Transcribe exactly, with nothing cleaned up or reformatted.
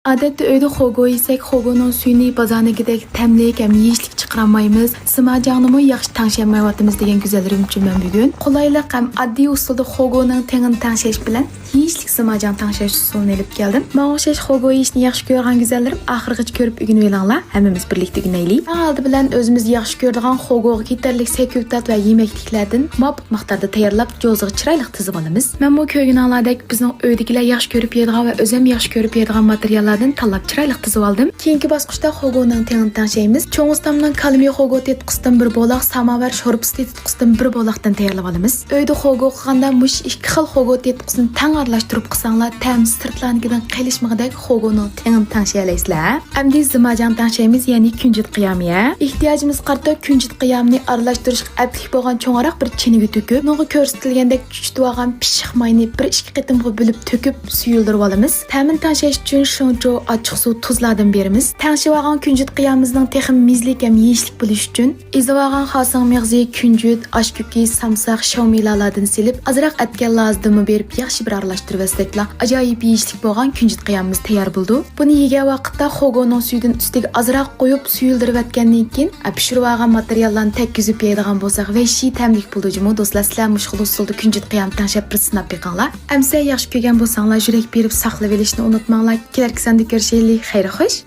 ئادەتتە ئۆيدە خوگو يېسەك، خوگونىڭ سۈيىنى بازارنىڭكىدەك تەملىك ھەم يېيىشلىك چىقىرالمايمىز. سىماجاڭنىمۇ ياخشى تەڭشىيەلمەيۋاتىمىز دېگەن گۈزەللىرىم ئۈچۈن مەن بۈگۈن قولايلىق ھەم ئاددىي ئۇسۇلدا خوگونىڭ تېڭىنى تەڭشەش بىلەن يېيىشلىك سىماجاڭ تەڭشەش ئۇسۇلىنى ئېلىپ كەلدىم. ماڭا ئوخشاش خوگو يېيىشنى ياخشى كۆرىدىغان گۈزەللىرىم ئاخىرغىچە كۆرۈپ ئۆگىنىۋېلىڭلار. ھەممىمىز بىرلىكتە ئۆگىنەيلى. ئەڭ ئالدى بىلەن ئۆزىمىز ياخشى كۆرىدىغان خوگوغا كېتەرلىك سەكۈتات ۋە يېمەكلىكلەردىن ماپۇ مىقداردا تەييارلاپ، جوزىغا چىرايلىق تىزىۋالىمىز. مەنمۇ كۆرگىنىڭلاردەك بىزنىڭ ئۆيدىكىلەر ياخشى كۆرۈپ يەيدىغان ۋە ئۆزۈم ياخشى كۆرۈپ يەيدىغان ماتېرىياللاردىن تاللاپ چىرايلىق تىزىۋالدىم. كېيىنكى باسقۇچتا خوگونىڭ تېڭىنى تەڭشەيمىز. چوڭ ئۇستامنىڭ كالىمى خوگو تېتىتقۇسىدىن بىر بولاق، ساماۋار شورپىسى تېتىتقۇسىدىن بىر بولاقتىن تەييارلىۋالىمىز. ئۆيدە خوگو قىلغاندا مۇشۇ ئىككى خىل خوگو تېتىتقۇسىنى تەڭ ئارىلاشتۇرۇپ قىلساڭلار، تەمى سىرتلارنىڭكىدىن قېلىشمىغۇدەك خوگونىڭ تېڭىنى تەڭشىيەلەيسىلەر. ئەمدى زىماجاڭ تەڭشەيمىز، يەنى كۈنجۈت قىيامى. ئېھتىياجىمىزغا قارىتا كۈنجۈت قىيامىنى ئارىلاشتۇرۇشقا ئەپلىك بولغان چوڭراق بىر چىنىگە تۆكۈپ، ئۇنىڭغا كۆرسىتىلگەندەك چۈچۈتۈۋالغان پىششىق ماينى بىر ئىككى قېتىمغا بۆلۈپ تۆكۈپ سۈيۈلدۈرۈۋالىمىز. تەمىنى تەڭشەش ئۈچۈن شېڭچۇ، ئاچچىقسۇ، تۇزلاردىن بېرىمىز. تەڭشىۋالغان كۈنجۈت قىيامىمىزنىڭ تېخىمۇ مېزىلىك ھەم يېيىشلىك بولۇشى ئۈچۈن ئېزىۋالغان خاسىڭ مېغىزى، كۈنجۈت، ئاش كۆكى، سامساق، شاۋمىلالاردىن سېلىپ، ئازراق ئەتكەن لازىدىنمۇ بېرىپ ياخشى بىر ئارىلاشتۇرۇۋەتسەكلا، ئاجايىپ يېيىشلىك بولغان كۈنجۈت قىيامىمىز تەييار بولىدۇ. بۇنى يېگەن ۋاقىتتا خوگونىڭ سۈيىدىن ئۈستىگە ئازراق قويۇپ سۈيۈلدۈرۈۋەتكەندىن كېيىن، پىشۇرۇۋالغان ماتېرىياللارنى تەگكۈزۈپ يەيدىغان بولساق، ۋەھشىي تەملىك بولىدۇ جۇمۇ. دوستلار، سىلەر مۇشۇ خىل ئۇسۇلدا كۈنجۈت قىيامى تەڭشەپ بىر سىناپ بېقىڭلار. ئەمىسە ياخشى كۆرگەن بولساڭلار، يۈرەك بېرىپ ساقلىۋېلىشنى ئۇنتۇماڭلار. كېلەركى ساندا كۆرۈشەيلى. خەير خوش.